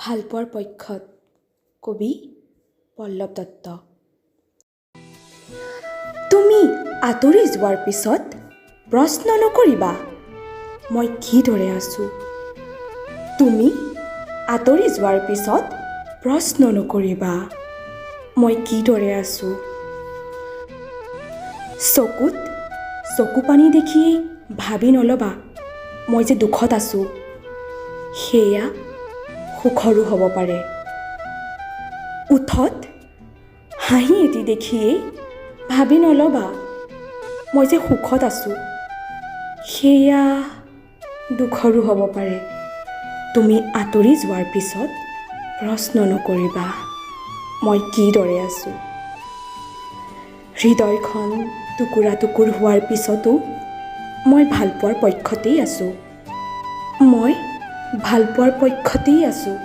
ভালপোৱাৰ পক্ষত, কবি পল্লৱ দত্ত। তুমি আঁতৰি যোৱাৰ পিছত প্ৰশ্ন নকৰিবা মই কিদৰে আছোঁ। তুমি আঁতৰি যোৱাৰ পিছত প্ৰশ্ন নকৰিবা মই কিদৰে আছোঁ। চকুত চকু পানী দেখি ভাবি নল'বা মই যে দুখত আছোঁ, সেয়া সুখৰো হ'ব পাৰে। ওঁঠত হাঁহি এটি দেখিয়েই ভাবি নল'বা মই যে সুখত আছোঁ, সেয়া দুখৰো হ'ব পাৰে। তুমি আঁতৰি যোৱাৰ পিছত প্ৰশ্ন নকৰিবা মই কিদৰে আছোঁ। হৃদয়খন টুকুৰা টুকুৰ হোৱাৰ পিছতো মই ভালপোৱাৰ পক্ষতেই আছোঁ। মই ভালপোৱাৰ পক্ষতেই আছোঁ।